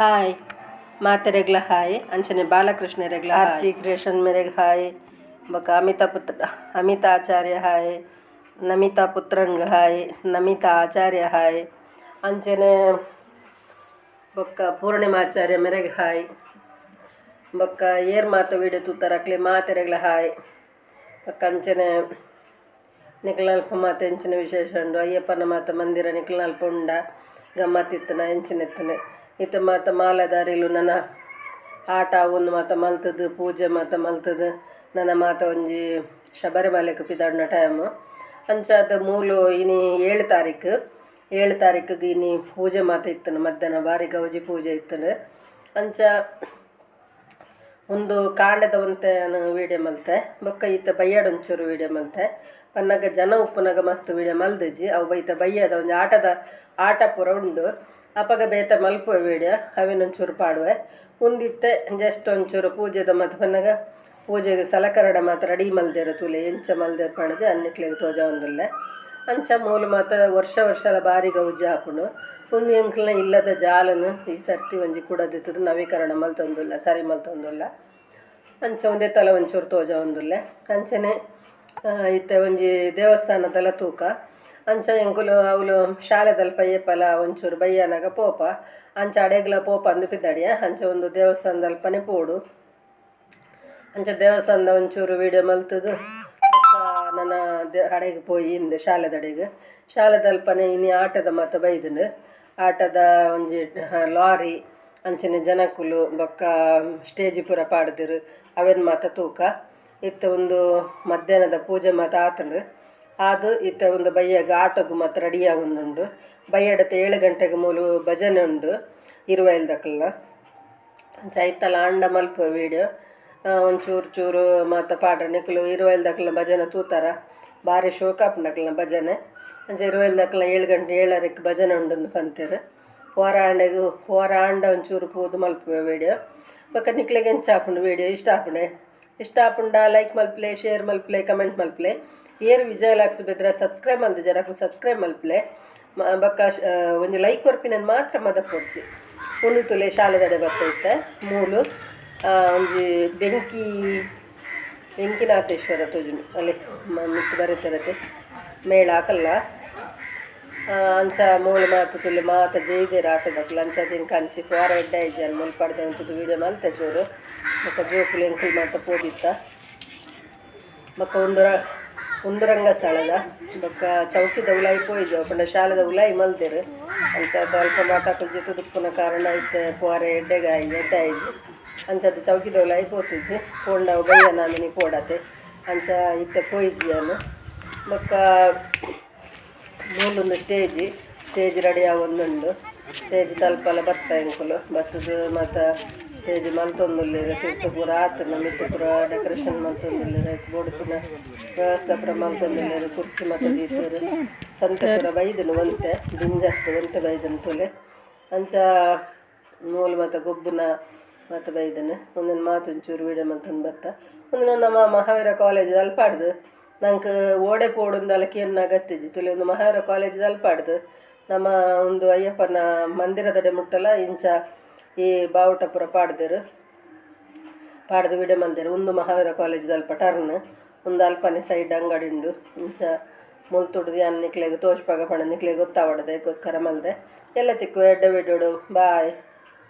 Hi ಮಾತೆರೆಗ್ಲ hi ಅಂಚನೆ ಬಾಲಕೃಷ್ಣರೆಗ್ಲ R C creation ಮೇರೆಗ್ hi ಬೊಕ ಅಮಿತಾ ಪುತ್ರ ಅಮಿತಾ ಆಚಾರ್ಯ ಹಾಯ್ ನಮಿತಾ ಪುತ್ರನ್ಗ್ ಹಾಯ್ ನಮಿತಾ ಆಚಾರ್ಯ ಹಾಯ್ ಅಂಚನೆ ಬೊಕ್ಕ ಪೂರ್ಣಿಮಾಚಾರ್ಯ ಮೆರೆಗ್ ಹಾಯ್ ಬೊಕ್ಕ ಏರ್ ಮಾತ ವೀಡಿಯೋ ತೂತಾರಕ್ಲೆ ಮಾತೆರೆಗ್ಲ ಹಾಯ್ ಬೊಕ್ಕ ಅಂಚನೆ ನಿಕ್ಲ್ನಲ್ಪ ಮಾತ ಎಂಚಿನ ವಿಶೇಷ ಉಂಡು ಅಯ್ಯಪ್ಪನ ಮಾತ ಮಂದಿರ ನಿಕ್ಲ್ನಲ್ಪ ಉಂಡ ಗಮ್ಮತ್ತಿತ್ತನ ಎಂಚಿನ ಇತ್ತೆ ಮಾತ ಮಾಲದಾರಿಲು ನನ ಆಟ ಒಂದು ಮಾತ ಮಲ್ತದು ಪೂಜೆ ಮಾತ ಮಲ್ತದು ನನ ಮಾತ ಒಂಜಿ ಶಬರಿಮಲೆಗ್ ಪಿದಾಡುನ ಟೈಮು ಅಂಚಾದ್ ಮೂಲು ಇನಿ 7 ತಾರೀಕು 7 ತಾರೀಕಿಗೆ ಇನಿ ಪೂಜೆ ಮಾತ ಇತ್ತನು ಮಧ್ಯಾಹ್ನ ಬಾರಿ ಗೌಜಿ ಪೂಜೆ ಇತ್ತನು ಅಂಚ ಒಂದು ಕಾಂಡದ ಒಂತೆ ವೀಡಿಯೋ ಮಲ್ತೆ ಬೊಕ್ಕ ಇತ್ತೆ ಬಯ್ಯಾಡ ಒಂಚೂರು ವೀಡಿಯೋ ಮಲ್ತೆ ಪನ್ನಗ ಜನ ಉಪ್ಪುನಗ ಮಸ್ತ್ ವೀಡಿಯೋ ಮಲ್ದಿಜಿ ಅವು ಬೈತ ಬಯ್ಯದ ಒಂಜಿ ಆಟದ ಆಟ ಪೂರ ಉಂಡು ಅಪಗ ಬೇತೆ ಮಲ್ಪುವೆ ವೀಡಿಯೋ ಅವೇನು ಒಂಚೂರು ಪಾಡುವೆ ಉಂದಿತ್ತೆ ಜಸ್ಟ್ ಒಂಚೂರು ಪೂಜೆದ ಮಾತ ಪನ್ನಗ ಪೂಜೆಗೆ ಸಲಕರಣ ಮಾತ್ರ ರೆಡಿ ಮಲ್ದೇರು ತೂಲೆ ಎಂಚ ಮಲ್ದೇರು ಪಂಡ್ದ್ ಅನ್ನಿಕ್ಲೆಗ್ ತೋಜಾವೊಂದುಲ್ಲೆ ಅಂಚ ಮೂಲು ಮಾತ ವರ್ಷ ವರ್ಷಲ ಬಾರಿ ಗೌಜಿ ಆಪುಂಡು ಉಂದು ಎಂಕ್ಲ್ನ ಇಲ್ಲದ ಜಾಲನು ಈ ಸರ್ತಿ ಒಂಜಿ ಕುಡದಿತ್ತದು ನವೀಕರಣ ಮಲ್ತೊಂದುಲ್ಲ ಸರಿ ಮಲ್ತೊಂದುಲ್ಲ ಅಂಚ ಒಂದೇ ತಲ ಒಂಚೂರು ತೋಜಾವೊಂದುಲ್ಲೆ ಅಂಚನೆ ಇತ್ತೆ ಒಂಜಿ ದೇವಸ್ಥಾನದಲ ತೂಕ ಅಂಚ ಎಂಕುಲು ಅವ್ಲು ಶಾಲೆದಲ್ಪ ಏಪಲ ಒಂಚೂರು ಬಯ್ಯನಗ ಪೋಪ ಅಂಚ ಅಡೆಗ್ಲ ಪೋಪ ಅಂದ್ ಪಿದಡಿಯ ಅಂಚ ಒಂದು ದೇವಸ್ಥಾನದಲ್ಪನೆ ಪೋಡು ಅಂಚ ದೇವಸ್ಥಾನದ ಒಂಚೂರು ವೀಡಿಯೋ ಮಲ್ತದು ಬೊಕ್ಕ ನನ ಅಡೆಗ್ ಪೋಯಿ ಇಂದು ಶಾಲೆದಡೆಗ್ ಶಾಲೆದಲ್ಪನೆ ಇನಿ ಆಟದ ಮಾತ ಬೈದುಂಡು ಆಟದ ಒಂಜಿ ಲಾರಿ ಅಂಚನೆ ಜನಕುಲು ಬೊಕ್ಕ ಸ್ಟೇಜ್ ಪೂರ ಪಾಡ್ದೆರ್ ಅವೆನ್ ಮಾತ ತೂಕ ಇತ್ತೆ ಒಂದು ಮಧ್ಯಾಹ್ನದ ಪೂಜೆ ಮಾತ ಆತುಂಡು ಆದ್ ಇತ್ತೆ ಒಂದು ಬಯ್ಯಗ್ ಆಟಗ್ ಮಾತ ರೆಡಿ ಆವೊಂದುಂಡು ಬಯ್ಯಡತೆ 7 ಗಂಟೆಗ್ ಮೂಲು ಭಜನೆ ಉಂಡು ಇರುವೈಲ್ದಕಲ್ನ ಅಂಚ ಐತಲ ಆಂಡ ಮಲ್ಪುವೆ ವೀಡಿಯೋ ಒಂಚೂರು ಚೂರು ಮಾತ ಪಾಡ್ರೆ ನಿಕುಲು ಇರುವೈಲ್ದಕಲ್ನ ಭಜನೆ ತೂತಾರ ಬಾರಿ ಶೋಕ ಆಪುಂಡು ಭಜನೆ ಅಂಚ ಇರುವೈಲ್ದಕಲ್ನ 7 ಗಂಟೆ 7:30ಕ್ ಭಜನೆ ಉಂಡುಂದು ಪಂತೆರ್ ಪೋರಾಂಡೆಗ್ ಪೋರಾಂಡ ಒಂಚೂರು ಪೋದು ಮಲ್ಪುವೆ ವೀಡಿಯೋ ಬೊಕ ನಿಕ್ಲೆಗ್ ಎಂಚ ಆಪುಂಡು ವೀಡಿಯೋ ಇಷ್ಟ ಆಪುಂಡೆ ಇಷ್ಟ ಆಪುಂಡ ಲೈಕ್ ಮಲ್ಪುಲೆ ಶೇರ್ ಮಲ್ಪುಲೆ ಕಮೆಂಟ್ ಮಲ್ಪುಲೆ ಏರ್ ವಿಜಯ ಲಾಕ್ಸ್ ಬೆದ್ರ ಸಬ್ಸ್ಕ್ರೈಬ್ ಮಲ್ದಿಜರ ಅಕುಲು ಸಬ್ಸ್ಕ್ರೈಬ್ ಮಲ್ಪುಲೆ ಬೊಕ್ಕ ಒಂಜಿ ಲೈಕ್ ಕೊರ್ಪಿನನ್ ಮಾತ್ರ ಮದಪೊಡ್ಚಿ ಉಂದು ತೂಲೆ ಶಾಲೆದಡೆ ಬತ್ತೈತೆ ಮೂಲು ಒಂಜಿ ಬೆಂಕಿ ಬೆಂಕಿನಾಥೇಶ್ವರ ತೋಜುಂಡು ಅಲ್ಲಿ ಮಿತ್ತ್ ಬರೆತಿರತೆ ಮೇಳ ಆಕಲ್ಲ ಅಂಚ ಮೂಲು ಮಾತ ತೂಲೆ ಮಾತ ಜೈದೆರ್ ಆಟದಕುಲು ಅಂಚ ಎಂಕ್ ಅಂಚಿ ಪೋರ ಎಡ್ಡೆ ಆಯಿಜಿ ಅನ್ ಮುಲ್ಪ ಪಡ್ದೆ ಉಂತುದು ವೀಡಿಯೋ ಮಲ್ತೆ ಚೂರು ಬೊಕ್ಕ ಜೋಕುಲು ಎಂಕುಲು ಮಾತ ಪೋದಿತ್ತ ಬೊಕ್ಕ ಉಂದು ರಂಗಸ್ಥಳದ ಬೊಕ್ಕ ಚೌಕಿದ ಉಲಾಯಿ ಪೋಯಿಜ ಪಂಡ ಶಾಲೆದ ಉಲಾಯಿ ಮಲ್ದೆರ್ ಅಂಚ ಅಲ್ಪ ಮಾತ ಅಕುಲು ಜೆತ್ತ್ದ್ ಉಪ್ಪುನ ಕಾರಣ ಇತ್ತೆ ಪೋರೆ ಎಡ್ಡೆಗ್ ಆಯಿ ಎಡ್ಡೆ ಆಯಿಜಿ ಅಂಚಾದ್ ಚೌಕಿದ ಉಲಾಯಿ ಪೋತುಜಿ ಪೋಂಡ ಅವು ಬಯ್ಯನ ಮಿನಿ ಪೋಡತೆ ಅಂಚ ಇತ್ತೆ ಪೋಯಿಜಿ ಯಾನ್ ಬೊಕ್ಕ ಮೂಲೊಂದು stage stage ready ಆವೊಂದುಂಡು stage ತಲ್ಪಲ ಬತ್ತ ಎಂಕುಲು ಬತ್ತುದು ಮಾತ ಸ್ಟೇಜ್ ಮಲ್ತೊಂದುಲ್ಲೆರ್ ತಿರ್ತ್ ಪೂರ ಆತುಂಡು ಮಿತ್ತ್ ಪೂರ ಡೆಕೋರೇಷನ್ ಮಲ್ತೊಂದುಲ್ಲೆರ್ ಐಕ್ ಬೋಡುತ್ತಿನ ವ್ಯವಸ್ಥೆ ಪೂರ ಮಲ್ತೊಂದುಲ್ಲೆರ್ ಕುರ್ಚಿ ಮಾತ ದೀತೆರ್ ಸಂತೆ ಪೂರ ಬೈದುಂಡು ಒಂತೆ ದಿಂಜತ್ತ್ ಒಂತೆ ಬೈದುಂಡು ತೂಲೆ ಅಂಚ ಮೂಲು ಮಾತ ಗೊಬ್ಬುನ ಮಾತ ಬೈದುಂಡು ಉಂದೆನ್ ಮಾತ ಒಂಚೂರು ವೀಡಿಯೋ ಮಲ್ತೊಂದು ಬತ್ತ ಉಂದು ನಮ್ಮ ಮಹಾವೀರ ಕಾಲೇಜ್ ಅಲ್ಪಾಡ್ದು ನಂಕ್ ಓಡೆ ಪೋಡುಂದಲ ಕೇನುನ ಅಗತ್ಯ ತೂಲೆ ಉಂದು ಮಹಾವೀರ ಕಾಲೇಜ್ ಅಲ್ಪಾಡ್ದು ನಮ್ಮ ಒಂದು ಅಯ್ಯಪ್ಪನ ಮಂದಿರದಡೆ ಮುಟ್ಟಲ ಇಂಚ ಈ ಬಾವುಟ ಪೂರ ಪಾಡ್ದೆರ್ ಪಾಡ್ದು ವೀಡಿಯೋ ಮಲ್ದೆರ್ ಉಂದು ಮಹಾವೀರ ಕಾಲೇಜ್ ಅಲ್ಪ ಟರ್ನ್ ಉಂದು ಅಲ್ಪನೆ ಸೈಡ್ ಅಂಗಡಿ ಉಂಡು ಇಂಚ ಮುಲ್ತುಡ್ದು ಯಾನ್ ನಿಕ್ಲೆಗ್ ತೋಜ್ಪಾಗ ಪಂಡ ನಿಕ್ಲೆಗ್ ಗೊತ್ತಾವಡ್ ಐಕೋಸ್ಕರ ಮಲ್ದೆ ಎಲ್ಲ ತಿಕ್ಕು ಎಡ್ಡೆ ವಿಡಿಯೋಡು ಬಾಯ್.